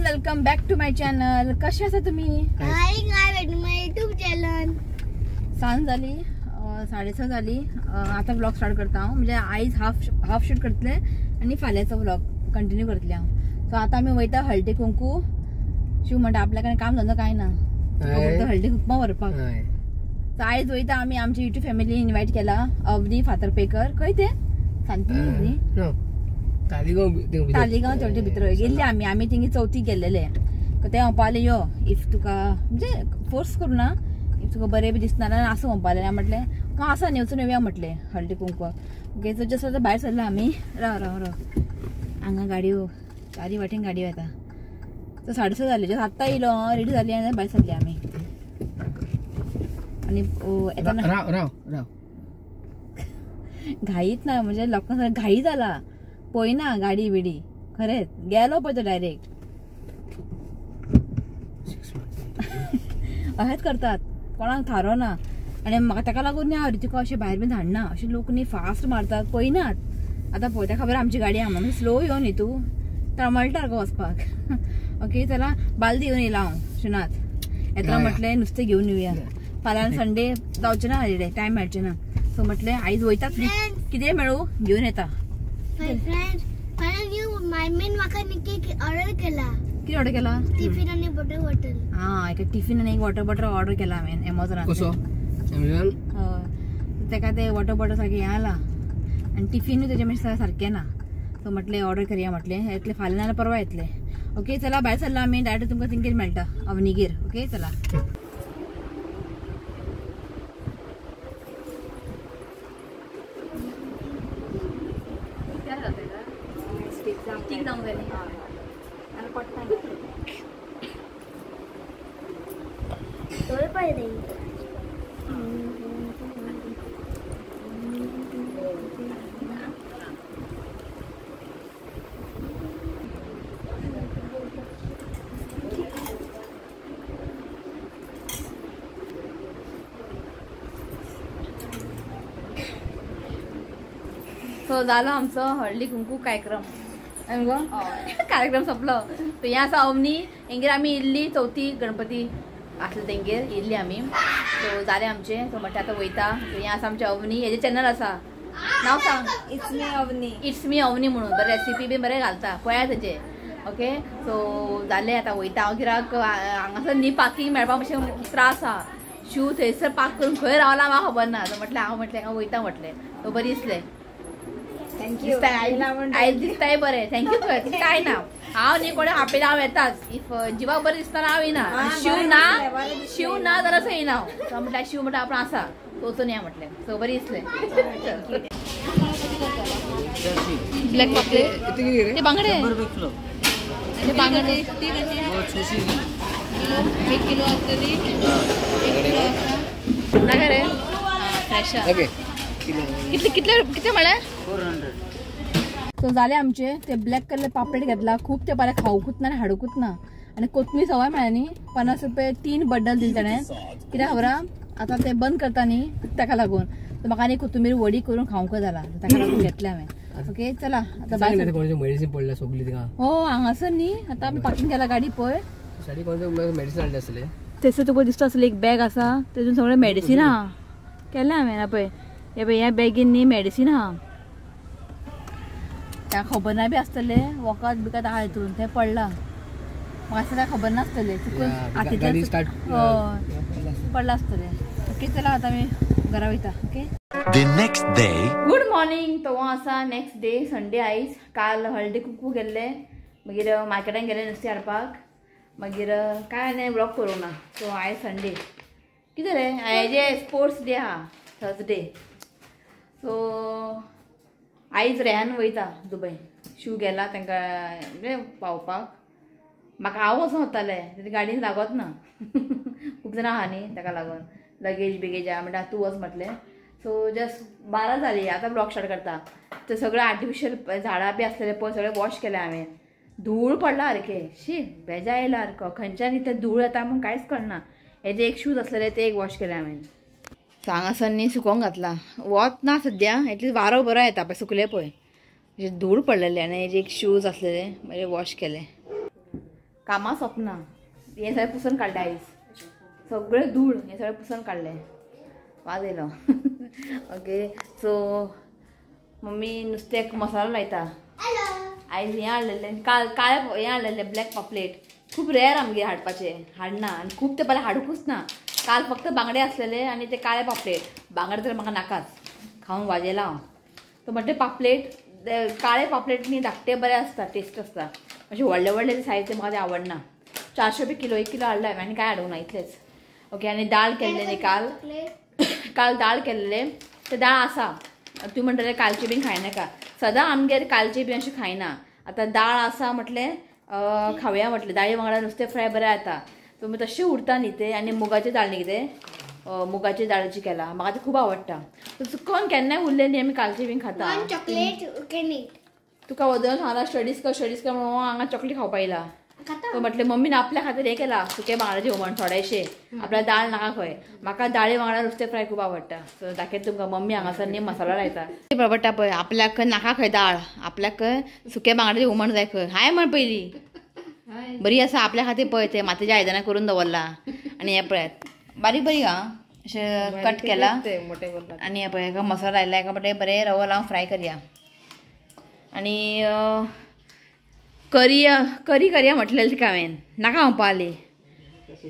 Welcome back to my channel. कशे आसा तुम्ही? हाय काय my YouTube channel. सांज जाली 6:30 जाली. आता व्लॉग स्टार्ट करता हांव, म्हणजे आयज हाफ शूट करतले आनी फाल्यांचो व्लॉग कंटिन्यू करतले हांव. सो आतां आमी वयता हळदी कुंकू. शिव म्हणटा आपल्या कडेन काम धंदो कांय ना, फक्त हळदी कुंकमा व्हरपाक. सो आयज वयता आमी आमची युट्यूब फॅमिली इन्वायट केला, अवनी फातरपेकर. खंय ते सांती न्ही, तालिगांव तेवटे भितर गेल्ले आमी. आमी थिंगी चवथीक गेल्लेले. ते म्हणपाले यो if तुका म्हणजे फोर्स करूं ना, if तुका बरें बी दिसना जाल्यार आसूं म्हणपाले. हांवें म्हटलें हांव आसा न्ही, वचून येवया म्हटलें हळदी कुंकवाक. ओके, सो जस्ट आतां भायर सरला आमी. राव राव राव, हांगा गाडयो चारी वाटेन गाडयो येता. सो 6:30 जाली, जस्ट आत्तां येयलो, रेडी जाली आनी भायर सरली आमी. आनी येतना राव राव राव घाईत ना, म्हणजे लोकांक घाई जाला, पळयना गाडी बिडी, खरेंच गेलो पळय तो डायरेक्ट. अशेंच करतात, कोणाक थारो ना. आनी म्हाका ताका लागून न्ही हांव तुका अशें भायर बी धाडना. अशे लोक न्ही फास्ट मारतात, पळयनात. आतां पळय, ताका खबर आमची गाडी आहा म्हणून स्लो येवन न्ही तूं तळमळटा गो वचपाक. ओके चला, बालदी घेवन येयला हांव शिनात. येतना म्हटलें नुस्तें घेवन येवया, फाल्यां संडे जावचें ना, हॉलिडे टायम मेळचें ना. सो म्हटलें आयज वयतात, कितें मेळूं घेवन येता. ऑर्डर केला. कितें ऑर्डर केला? टिफिन आनी वॉटर बॉटल. हा, एक टिफिन आनी एक वॉटर बॉटल ऑर्डर केला हांवें एमेझॉनार. कसो एमेझॉन? हय, तेका ते वॉटर बॉटल सारकें हें आला आनी टिफिनूय तेजें मातशें सारकें ना. सो म्हटलें ऑर्डर करया म्हटलें, येतलें फाल्यां नाल्यार परवा येतलें. ओके चला, भायर सरला आमी, डायरेक्ट तुमकां थिंगेर मेळटा अवनीगेर. ओके चला. ठीक जावंक जाय न्ही, पडटा. सो जालो आमचो हळदी कुंकू कार्यक्रम. कार्यक्रम सोंपलो. हें आसा अवनी, हेंगेर आमी इल्ली चवथी गणपती आसले तेंगेर इल्ली आमी. सो जालें आमचें. सो म्हटलें आतां वयता. सो हें आसा आमचें अवनी, हेजें चॅनल आसा, नांव सांग. It's me Avani. It's me Avani म्हणून बरें रेसिपी बी बरें घालता, पळया तेजें. ओके सो जालें, आतां वयता हांव. कित्याक हांगासर न्ही पार्किंग मेळपाक मातशें त्रास आहा. शू थंयसर पार्क करून खंय रावला म्हाका खबर ना. सो म्हटलें हांव म्हटलें हांव वयता म्हटलें. सो बरें दिसलें. Thank you. आयज दिसताय बरें. Thank you. काय ना, हांव न्ही कोणें आपयला हांव येताच. If जिवाक बरें दिसतना हांव येना. शिव ना, शिव ना जाल्यार येना हांव. सो म्हटल्यार शिव म्हटल्यार आपूण आसा, वचून या म्हटलें. सो बरें दिसलें. ब्लॅक पापलेट ते बांगडे, ते बांगडे 1 किलो आसतली. नाका रे फ्रेश. कितले कितले कितले म्हळ्यार 400. सो जाले आमचे ते ब्लॅक कलर पापलेट घेतला. खूब ते पाले खावकूच ना आनी हाडूकूच ना. आनी कोथमीर सवाय म्हळ्या न्ही, 50 रुपये 3 बंडल दिले ताणें. कित्याक खबर आहा, आतां ते बंद करता न्ही ताका लागून. म्हाका आनी कोथमीर वडी करून खावंक जाला, ताका लागून घेतले हांवें. ओके चला आतां भायर. मेडिसीन पडल्या सगळी तिका. हो हांगासर न्ही आतां आमी पार्किंग केला गाडी पळय. मेडिसीन हाडलें आसलें थंयसर तुका दिसता आसलें एक बॅग आसा, तेतून सगळें मेडिसीन आहा. केलें हांवें पळय, हे पळय ह्या बॅगीन न्ही मेडिसीन आहा. ताका खबर ना बी आसतलें, वखद बिकद आहा हितून, तें पडलां. म्हाका ताका खबर नासतलें, चुकून हातींतल्यान पडलां आसतलें. ओके चला आतां आमी घरा वयता. Okay the next day. Good morning. तो आसा नेक्स्ट डे संडे आयज. काल हळदी कुंकू गेल्ले, मागीर मार्केटान गेले नुस्तें हाडपाक, मागीर काय हांवें व्लॉग करूंक ना. सो आयज संडे कितें रे, आयज स्पोर्ट्स डे आहा, थर्सडे. सो आयज रेहान वयता दुबय. शू गेला तांकां म्हणजे पावपाक. म्हाका हांव वचोन वतालें, गाडयेन लागत ना, खूब जाणां आहा न्ही ताका लागून लगेज बिगेज आहा. म्हणटा तूं वच म्हटलें. सो जस्ट 12 जाली, आतां ब्लॉग स्टार्ट करता. ते सगळें आर्टिफिशियल झाडां बी आसलेले पळय सगळें वॉश केलें हांवें. धूळ पडला सारकें, शी बेजा येयला सारको. खंयच्यान इतलें धूळ येता म्हूण कांयच कळना. हेजे एक शूज आसलेले ते एक वॉश केले हांवें. हांगासर न्ही सुकोवंक घातला, वत ना सद्या, एटलीस्ट वारो बरो येता पळय, सुकले पळय. धूळ पडलेले आनी हेजे एक शूज आसलेले बरे वॉश केले. कामां सोंपना. हें सगळें पुसून काडलें आयज, सगळें धूळ हें सगळें पुसून काडलें, वाज येयलो. ओके सो मम्मी नुस्त्याक मसालो लायता. आयज हें हाडलेलें काल काळें हें हाडलेलें ब्लॅक पापलेट. खूब रेर आमगेर हाडपाचें, हाडना आनी खूब ते पयलें हाडुकूच ना. काल फक्त बांगडे आसलेले आनी ते काळे पापलेट. बांगडे तर म्हाका नाकाच, खावन वाजेला हांव. तो म्हणटे पापलेट काळे पापलेट न्ही धाकटे बरे आसता, टेस्ट आसता. अशे व्हडले व्हडले सायज ते म्हाका ते आवडना. 400 रुपया किलो, 1 किलो हाडला हांवें आनी कांय हाडूंक ना इतलेच. ओके आनी दाळ केल्ले न्ही काल, काल दाळ केल्ले ते दाळ आसा. तूं म्हणटले कालची बीन खायनाका, सदां आमगेर कालची बीन अशें खायना. आतां दाळ आसा म्हटलें खावया म्हटलें, दाळी वांगडा नुस्तें फ्राय बरें जाता. सो मागीर तशें उरता न्ही तें. आनी मुगाची दाळ न्ही कितें मुगाची दाळची केला, म्हाका तें खूब आवडटा. चुकोन केन्नाय उरलें न्ही आमी कालची बीन खाता. तुका वदन सांगला स्टडीज कर स्टडीज कर म्हणून हांगा चॉकलेट खावपा येयला. तो म्हटलें मम्मीन आपल्या खातीर हें केला सुकें बांगड्याचें हुमण थोडेशें, आपल्या दाळ नाका खंय. म्हाका दाळे वांगडा नुस्तें फ्राय खूब आवडटा. सो दाखयता तुमकां मम्मी हांगासर न्ही मसालो लायता. पडटा पळय आपल्याक नाका खंय दाळ, आपल्याक सुकें बांगड्याचें हुमण जाय खंय. हाय म्हण पयली बरी आसा आपल्या खातीर पळय ते मातीच्या आयदनां करून दवरला. आनी हें पळयात बारीक बारीक आं अशें कट केला. आनी हें पळय एका मसालो लायला, एका बरें बरें रवो लावन फ्राय करया. आनी करी करी करया म्हटलें तिका हांवें, नाका म्हणपा आली.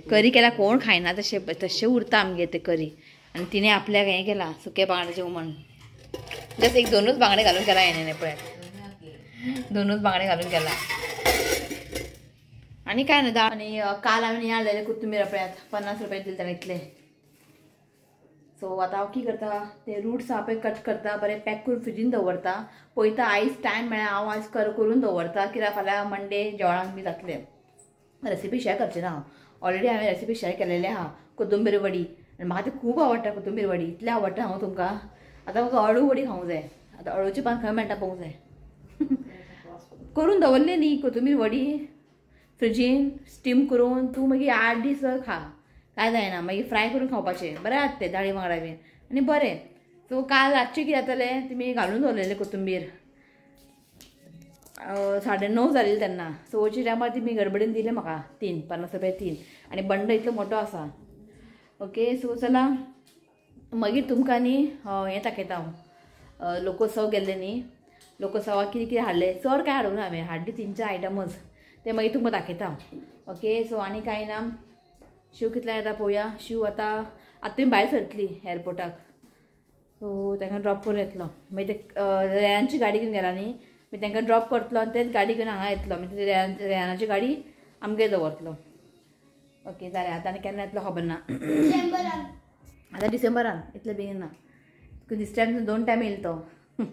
करी केल्यार कोण खायना तशें तशें उरता आमगेर तें करी. आनी तिणें आपल्याक हें केलां सुकें बांगड्याचें हुमण. जस्ट एक दोनूच बांगडे घालून केला हेणें, पळयात दोनूच बांगडे घालून केला. आनी कांय ना दाळ. आनी काल हांवें हें हाडलेलें कोथमीर पळयात 50 रुपया दिले ताणें इतलें. सो आतां हांव कितें करता ते रुट्स हांव पळय कट करता, बरें पॅक करून फ्रिजीन दवरता. पळयता आयज टायम मेळ्ळा हांव आयज करून दवरता, कित्याक फाल्यां मंडे जेवणाक बी जातलें. रेसिपी शेअर करचें ना हांव, ऑलरेडी हांवें रेसिपी शेअर केलेली आहा कोथंबीर वडी. आनी म्हाका ती खूब आवडटा कोथंबीर वडी, इतलें आवडटा हांव तुमकां. आतां म्हाका अळू वडी खावंक जाय, आतां अळूचें पान खंय मेळटा पळोवंक जाय. करून दवरलें न्ही कोथंबीर वडी फ्रिजीन स्टीम करून, तूं मागीर 8 दीस खा, कांय जायना. मागीर फ्राय करून खावपाचें, बरें जाता तें दाळी वांगडा बीन आनी बरें. सो काल रातचें कितें जातालें तुमी घालून दवरलेलें कोथंबीर, 9:30 जालेली तेन्ना. सो टायमार तुमी गडबडीन दिलें म्हाका 3 50 रुपया 3. आनी बंड इतलो मोटो आसा. ओके सो चला मागीर तुमकां न्ही हें दाखयता हांव. लोकोत्सव गेल्ले न्ही, लोकोत्सवाक कितें कितें हाडलें, चड कांय हाडूंक ना हांवें, हाडली 3-4 आयटमूच, ते मागीर तुमकां दाखयता हांव. ओके सो आनी कांय ना. शिव कितल्या येता पळोवया. शिव आतां आतां तुमी भायर सरतली एअरपोर्टाक, सो तांकां ड्रॉप करून येतलो. मागीर ते रेयानची गाडी घेवन गेला न्ही, मागीर तांकां ड्रॉप करतलो आनी तेच गाडी घेवन हांगा येतलो. मागीर रेयानाची गाडी आमगेर दवरतलो. ओके जालें. आतां आनी केन्ना येतलो खबर ना, आतां डिसेंबरान इतले बेगीन ना, दीस टायम 2 टायम येयलो तो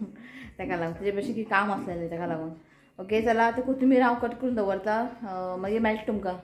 ताका लागून तेजे भशेन कितें काम आसलेलें ताका लागून. ओके चला आतां कोथमीर हांव कट करून दवरता, मागीर मेळटा तुमकां.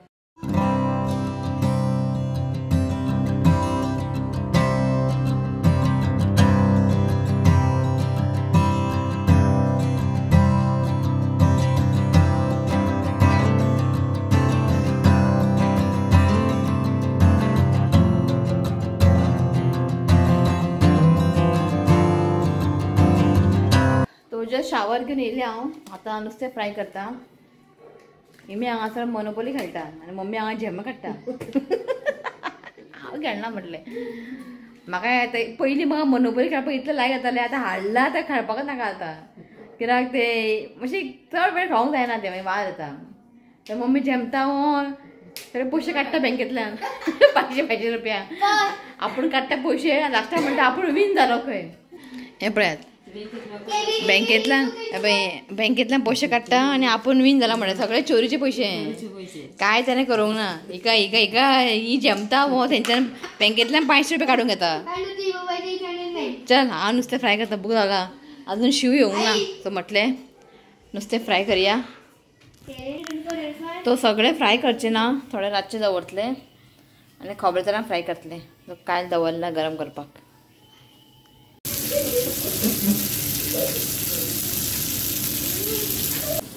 जस्ट शावर घेवन येयलें हांव, आतां नुस्तें फ्राय करता. मी हांगासर मोनोपोली खेळटा आनी मम्मी हांगा झेम काडटा. हांव खेळना म्हटलें म्हाका आतां पयलीं म्हाका मोनोपोली खेळपाक इतलें लायक जातालें, आतां हाडलां आतां खेळपाकच नाका आतां, कित्याक ते मातशें चड वेळ खेळोंक जायना तें, मागीर वाज येता. तर मम्मी झेमता हो सगळे पयशे काडटा बँकेंतल्यान 500-500 रुपया आपूण काडटा पयशे, लास्टाक म्हणटा आपूण वीन जालो खंय. हें पळयात बँकेंतल्यान बँकेंतल्यान पयशे काडटा आनी आपूण वीन जाला म्हणटा, सगळे चोरीचे पयशे, काय ताणें करूंक ना. हिका हिका हिका ही झेमता हो तेंच्यान बँकेंतल्यान 500 रुपया काडूंक घेता. चल हांव नुस्तें फ्राय करता, भूक लागला अजून शिव येवंक ना. सो म्हटलें नुस्तें फ्राय करया. तो सगळें फ्राय करचें ना, थोडें रातचें दवरतलें आनी खोबरें फ्राय करतलें. कायल दवरला गरम करपाक.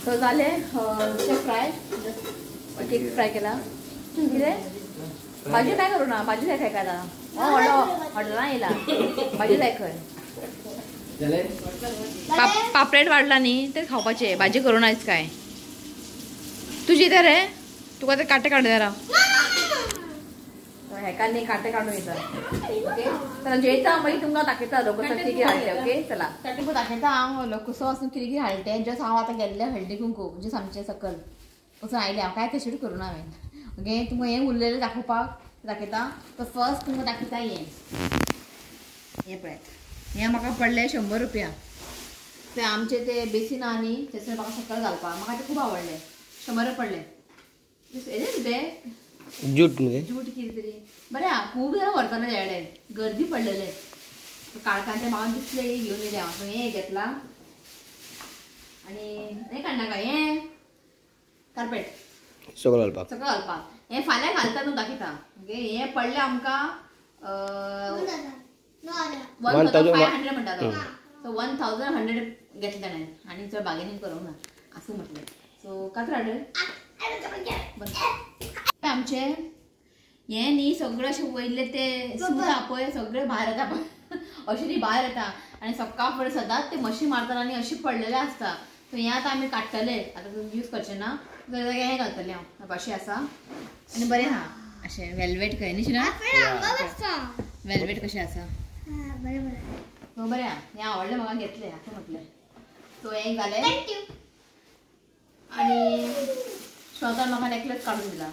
सो जालें नुस्तें फ्राय, केक फ्राय केला. कितें भाजी काय करूं ना, भाजी जाय खंय काय हॉटेलान येयला भाजी जाय खंय. पापलेट वाडला न्ही ते खावपाचें, भाजी करूं ना आयज काय. तुजी येता रे? तुका ते कांटे काडून राव हेका न्ही कांटे काडून येता. ओके चला जेयता मागीर तुमकां दाखयता लोकसो कितें कितें हाडलें. ओके चला तुमकां दाखयता हांव लोकसो वचून कितें कितें हाडलें तें. जस्ट हांव आतां गेल्लें हळदी कुंकू जस्ट आमचें सकल वचून आयलें हांव कांय तशें करूं ना हांवें. ओके तुमकां हें उरलेलें दाखोवपाक दाखयता. तो फर्स्ट तुमकां दाखयता हें हें पळयात हें म्हाका पडलें 100 रुपया. ते आमचे ते बेसीन आहा न्ही थंयसर म्हाका सकयल घालपाक म्हाका ते खूब आवडलें. 100 पडलें. हें जूट न्ही जूट कितें तरी बरें आहा. खूब जाणां व्हरताले तेडे गर्दी पडलेले काळखान ते म्हाका दिसलें घेवन येयलें हांव. हें घेतलां आनी हें काडनाका हें कार्पेट सगळें घालपाक सगळें घालपाक हें फाल्यां घालता न्हू दाखयता. ओके हें पडलें आमकां 1500 म्हणटा तो. सो 1100 घेतलें ताणें आनी चड बार्गेनींग करूंक ना आसूं म्हटलें. सो कातर हाडलें आमचें हें न्ही सगळें अशें वयले ते सूत आहा पळय सगळें भायर येता पळय अशें न्ही भायर येता आनी सकाळ फुडें सदांच ते मशी मारता आनी अशें पडलेलें आसता. सो हें आतां आमी काडटले आतां यूज करचें ना हें घालतलें हांव अशें आसा आनी बरें आहा अशें वेलवेट कशें न्ही शिना वेलवेट कशें आसा सो बरें आहा. हें आवडलें म्हाका घेतलें आतां म्हटलें. सो हें जालें आनी श्रोतान म्हाका नेकलेस काडून दिला.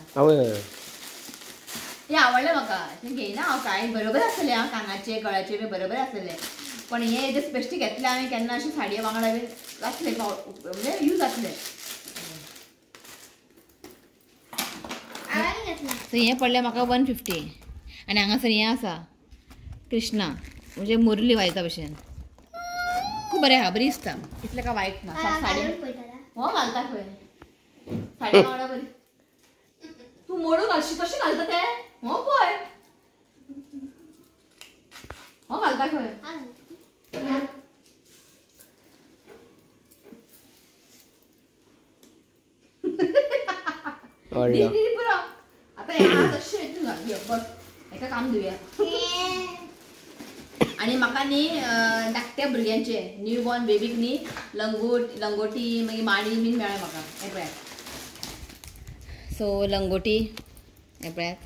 ते आवडलें म्हाका अशें घेयना हांव कांय बरोबर आसलें हांव कानाचे गळ्याचे बी बरोबर आसलें पण हें जस्ट बेश्टें घेतलें हांवें केन्ना अशें साडये वांगडा बी जातलें म्हणजे यूज जातलें. सो हें पडलें म्हाका 150 आनी हांगासर हें आसा कृष्णा म्हणजे मुरली वाजयता भशेन खूब बरें आहा बरी दिसता इतलें काय वायट ना. साडी हो घालता खंय साडी वांगडा बरी तूं मोडून घालशी कशें घालता तें हो पळय हो घालता खंय. पुरो आतां हें तशें तूं घाल बस हेका काम दिवया. आनी म्हाका न्ही धाकट्या भुरग्यांचे न्यू बॉर्न बेबीक न्ही लंगोटी मागीर माडी बीन मेळ्ळें म्हाका हें पळयात. सो लंगोटी हें पळयात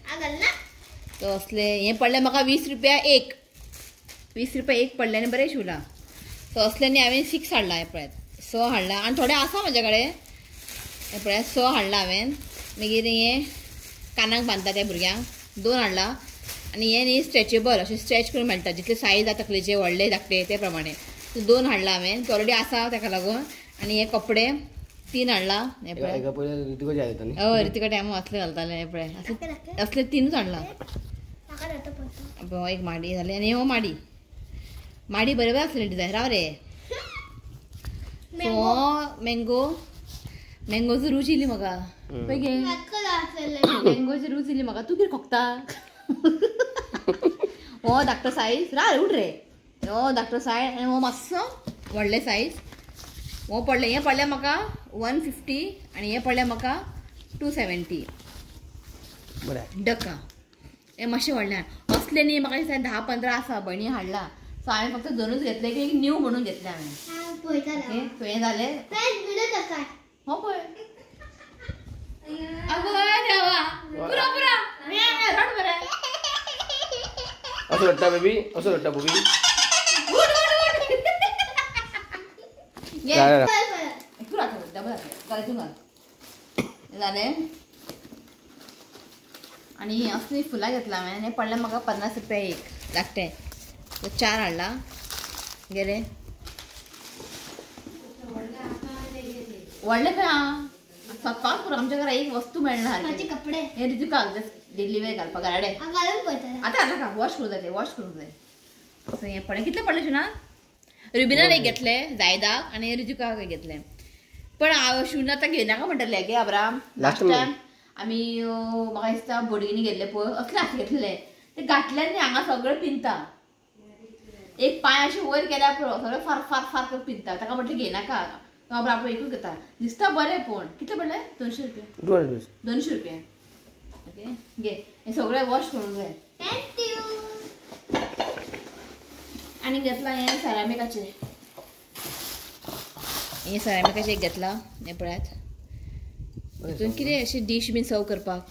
तो असले हें पडलें म्हाका 20 रुपया एक 20 रुपया एक पडलें आनी बरें शिवलां. सो असले न्ही हांवें 6 हाडला हें पळयात 6 हाडला आनी थोडे आसा म्हाजे कडेन हें पळयात 6 हाडला हांवें. मागीर हें कानाक बांदता त्या भुरग्यांक 2 हाडला आनी हें न्ही स्ट्रेचेबल अशें स्ट्रेच करून मेळटा जितले सायज आसा तकलेचे व्हडले धाकटे ते प्रमाणे. सो 2 हाडला हांवें ते ऑलरेडी आसा ताका लागून. आनी हे कपडे 3 हाडला हें पळय हय ऋतिका टायमार असले घालताले हें पळय असले 3 हाडला. एक माडी जाली आनी हो माडी माडी बरोबर आसली डिजायन राव रे. सो मँगो मँगोचो रूच येयली म्हाका पळय गे मँगोची रूच येयली म्हाका. तूं कितें खोकता हो धाकटो सायज रा उठ रे हो धाकटो सायज आनी हो मातसो व्हडले सायज हो पडलें हें पडलें म्हाका 150 आनी हें पडलें म्हाका 270. डका हें मातशें व्हडलें असलें न्ही म्हाका दिसता 10-15 आसा भयणी हाडला. सो हांवें फक्त 2च घेतले की एक न्यू म्हणून घेतलें हांवें. ओके सो हें जालें हो पळय अगो देवा पुरो पुरो रड बरें असो रडटा बेबी असो रडटा बेबी. जालें आनी असली फुलां घेतला हांवें हें पडलें म्हाका 50 रुपया एक धाकटें. 4 हाडला गेले व्हडलें खंय आहा सकाळ पुरो आमच्या घरा एक वस्तू मेळना. कपडे हे ऋतिका डेली वेअर घालपाक घराडे आतां आतां वॉश करूंक जाय ते वॉश करूंक जाय. सो हें पडलें कितलें पडलें शिना रुबिनान एक घेतलें जायदाक आनी ऋतिकाक एक घेतलें. पण हांव शिवून आतां घेयनाका म्हणटलें गे अब्राम. लास्ट टायम आमी म्हाका दिसता बोडगिनी गेल्ले पळय असले हात घेतलेले ते घातले न्ही हांगा सगळें पिंता एक पांय अशें वयर केल्यार पुरो सगळें फार फार फार करून पिंता. ताका म्हटलें घेयनाका तो अब्राम एकूच घेता दिसता बरें पूण कितले पडले 200 रुपया 200 रुपया. ओके घे हें सगळें वॉश करूंक जाय. आनी घेतला हें सेरामिकाचें हें सेरामिकाचें एक घेतला हें पळयात. हितून कितें अशें डीश बीन सर्व करपाक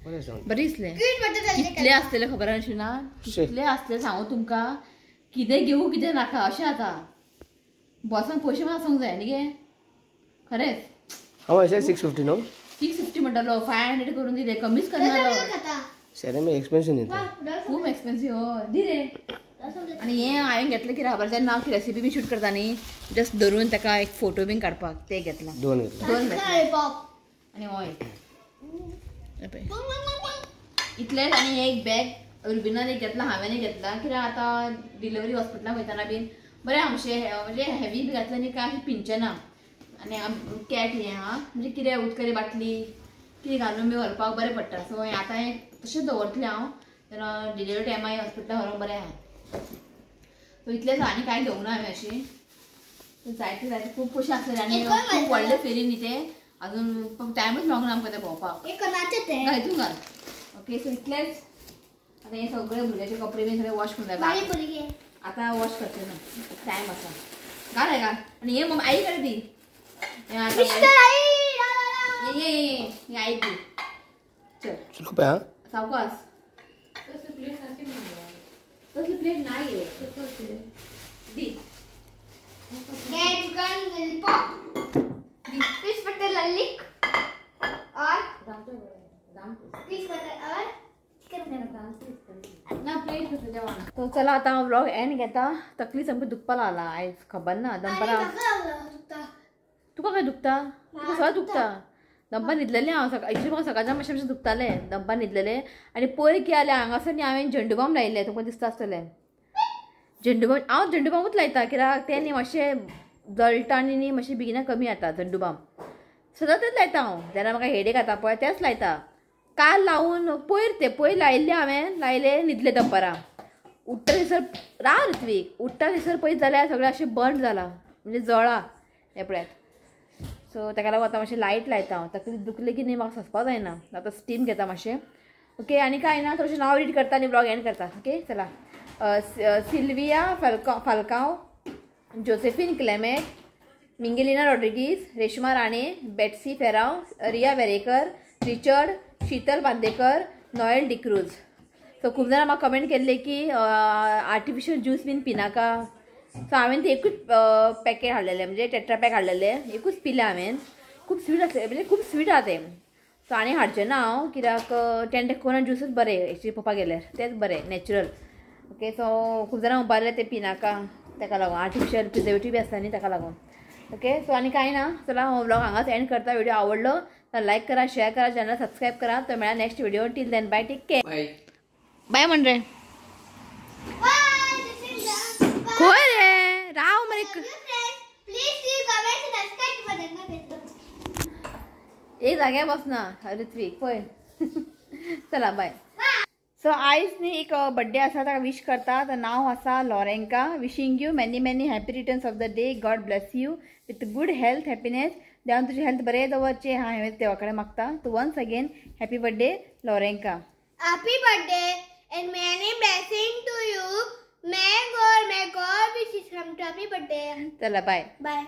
बरें दिसलें. कितले आसतले खबर आशिल्लें ना, कितले आसतले सांगू तुमकां, कितें घेवू कितें नाका अशें आतां. बॉसान पयशे मात आसूंक जाय न्ही गे, खरेंच. 650 न्हू, 650 म्हणटालो, 500 करून दिले, कमीच करनालो. एक्सपेन्सिव, खूब एक्सपेन्सिव. हय दी रे. आनी हें हांवें घेतलें कित्याक खबर तेन्ना हांव रेसिपी बी शूट करता न्ही, जस्ट धरून ताका एक फोटो बीन काडपाक तें घेतलां. दोन घेतला आनी हो एक इतलेंच. आनी एक बॅग रुबिनान एक घेतला, हांवें एक घेतला, कित्याक आतां डिलिव्हरी हॉस्पिटलाक वयतना बीन बरें आमचें म्हणजे हेवी बी घातलें न्ही काय अशें पिंचें ना. आनी कॅट हें आहा म्हणजे कितें उदकाची बाटली कितें घालून बी व्हरपाक बरें पडटा. सो हें आतां हें तशेंच दवरतलें हांव, तेन्ना डिलिव्हरी टायमार हॉस्पिटलाक व्हरूंक बरें आहा. सो इतलेंच आनी कांय घेवंक ना हांवें अशें. जायते जायते खूब पयशे आसले आनी खूब व्हडले फेरी न्ही तें, अजून टायमूच मेळोंक ना आमकां तें भोंवपाक. हितून घाल. ओके सो इतलेंच. आतां हे सगळे भुरग्याचे कपडे बी सगळे वॉश करून जाय, आतां वॉश करचें ना, टायम आसा. घाल हें घाल. आनी हे मम्मी आई कडेन दी, ये आई दी. चल सावकास. तसली प्लेट नाही दी. ना प्लेट कसं जेवण. तो चला आतां हांव व्लॉग एंड घेता. तकली सामकी दुखपा लागला आयज, खबर ना. दनपारां तुका खंय दुखता? तुका सगळें दुखता. दनपार न्हिदलेलें हांव, एक्चुली म्हाका सकाळच्या मातशें मातशें दुखतालें, दनपार न्हिदलेलें. आनी पयर कितें जालें, हांगासर न्ही हांवें झेंडूबाम लायिल्लें, तुमकां दिसता आसतलें. झेंडूबाम हांव झेंडूबामूच लायता, कित्याक तें न्ही मातशें जळटा आनी न्ही मातशें बेगिना कमी जाता. झेंडूबाम सदांच तेंच लायता हांव, जेन्ना म्हाका हेडेक जाता पळय तेंच लायता. काल लावन पयर तें पयर लायिल्लें हांवें, लायलें न्हिदलें दनपारां. उठ्ठा थंयसर राव ऋत्वीक, उठ्ठा थंयसर पळयत जाल्यार सगळें अशें बर्न जालां, म्हणजे जळा हें पळयात. सो ताका लागून आतां मातशें लायट लायता हांव, तकली दुखलें की न्ही म्हाका सोंसपाक जायना. आतां स्टीम घेता मातशें. ओके आनी कांय ना, थोडेशें नांव रीड करता आनी ब्लॉग एंड करता. ओके चला. Sylvia Falcao, Josephine Clement, Mingelina Rodrigues, Reshma Rane, Betsy Ferrao, Riya Verekar, Richard, Sheetal Bandekar, Noel D'Cruz. So खूब जाणां म्हाका कमेंट केल्ले की आर्टिफिशियल ज्यूस बीन पिनाका. सो हांवें तें एकूच पॅकेट हाडलेलें, म्हणजे टेट्रा पॅक हाडलेलें, एकूच पिलें हांवें. खूब स्वीट आसलें, म्हणजे खूब स्वीट आहा तें. सो आनी हाडचें ना हांव, कित्याक टेन कोकोनट ज्यूसूच बरें एक्चुली पळोवपाक गेल्यार, तेंच बरें नॅचरल. ओके सो खूब जाणां म्हणपाक लागले तें पिनाका, ताका लागून आर्टिफिशियल प्रिजर्वेटीव बी आसता न्ही ताका लागून. ओके सो आनी कांय ना, चला हो व्लॉग हांगाच एंड करता. व्हिडिओ आवडलो तर लायक करा, शेअर करा, चॅनल सबस्क्रायब करा. तर मेळा next video. Till then bye, take care, bye म्हण रे. खंय रे राव मरे, एक जाग्यार बसना ऋत्वीक पळय. चला बाय. सो आयज न्ही एक बड्डे आसा, ताका विश करता. तर नांव आसा Lorenka. Wishing you many many happy returns of the day. God bless you with good health, happiness. देवान तुजी हेल्थ बरें दवरचें हांवें देवा कडेन मागता. So once again happy birthday Lorenka. Happy birthday and many blessing to you. May God wishes from happy birthday. चला बाय बाय.